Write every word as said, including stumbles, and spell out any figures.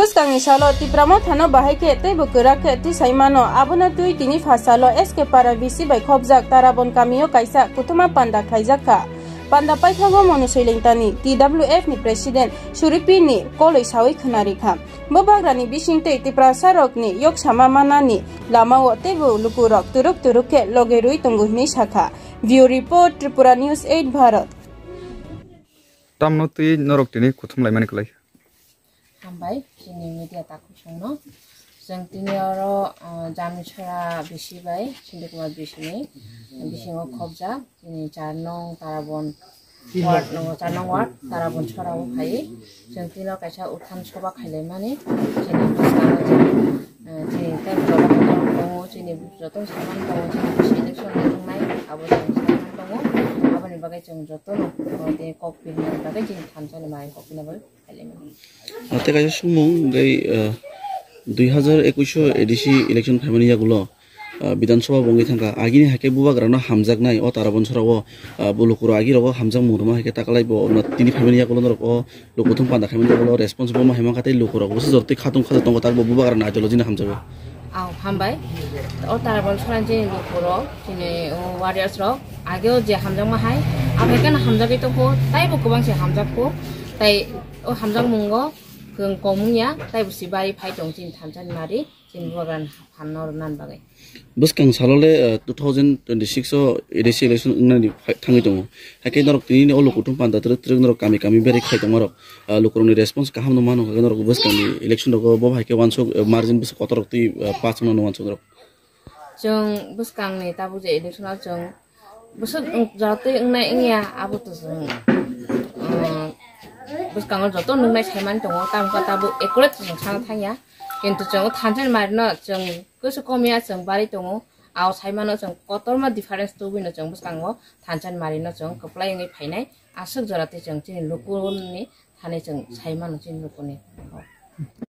Bwskangni salo Tipra Mothano bahai khe teibo kwrak khe twi sai mano. Abono twi tini pha salo S K Para V C bai khopjak Tarabon kamio kaisa kuthuma panda khaijak kha. Panda paithago Monu Soilengtani, T W F ni President Suripi ni koloi sawi khwnari kha. Bubagrani bising tei Tiprasa rokni yoksama manani lamao teibo lukurok turuk turuk khe loge rwi tongo hwnwi sakha. Bureau Report, Tripura News eight Bharat. Tamno twi norok tini kuthum laimani kwlai? Hambai, chini media takhuk songno. Chwng tini oro, ah, Jamni Chora bisi bai, Sindhu Kumar bisini bisingo khopjak, chini char nong Tarabon ward, no, char nong ward, Tarabon Chora o phai. Chwng tini oro kaisa uthan soba khailaimani, chini bwskango chini, eh, chini tei joto tongo, chini joto saman tongo, chini bisi election ni wngnai, abo chwng saman tongo, aboni bagwi chwng jotono, oh, tei kok pirmani bagwi chini thansa ni mai kok pirna bagwi. Tei kaisa sumung, tei, ah, dui hazar ekwis o A D C election phaimani yagulo, ah, Bidhan Sabha bo wngwi thangkha. Agini hai khe bubagrano hamjaknai o Tarabon Chora o, ah, bo lukurok agirogo hamjakmung rwma hai khe takalai bo tini phaimani yagulo norok o lukuthum panda khaimani yagulo response bo ma hai mankha tei lukurok bo se jor twi khatung khajak tongo tak bo bubagrano ideology no hamjago. Aw, hambai. O Tarabon Chora ni lukurok, chini, o, warriors rok, ageo je hamjakma hai, abo hai kheno hamjagwi tongkho, taibo kwbang se hamjakgo, tai o hamjakmungo kwng komung ya, taibo se bari phai tong chini thansa ni mari, chini bubagrani phanno rwna bagwi. Bwskang salo le, eh, two thousand twenty-six o A D C election wngnani phai-, thangwi tongo. Hakhe norok tini o lukuthum panda twrwk twrwk norok kami kami beri khai tongmarok, ah, lukurokni response kaham no mano, hwnkhe norok bwskangni election rogo bo hai khe uansuk, eh, margin bwswk kotor rok twi, eh, pass wngna no uansuk norok. Chwng bwskangni tabuk je election o chwng bwswk wng-, jora twi wngnai wngya abo to chwng, ah, bwskango joto nuknai saimani tongo, tamokhe tabuk accurate chwng sana thangya, kintu chwng thansa ni marino chwng kwswk komya chwng bari tongo, ao saimano chwng kotorma difference tubui no chwng bwskango thansa ni marino chwng kwplai wngwi phainai. Aswk jora tei chwng chini lukuni thani chwng sai mano chini lukuni.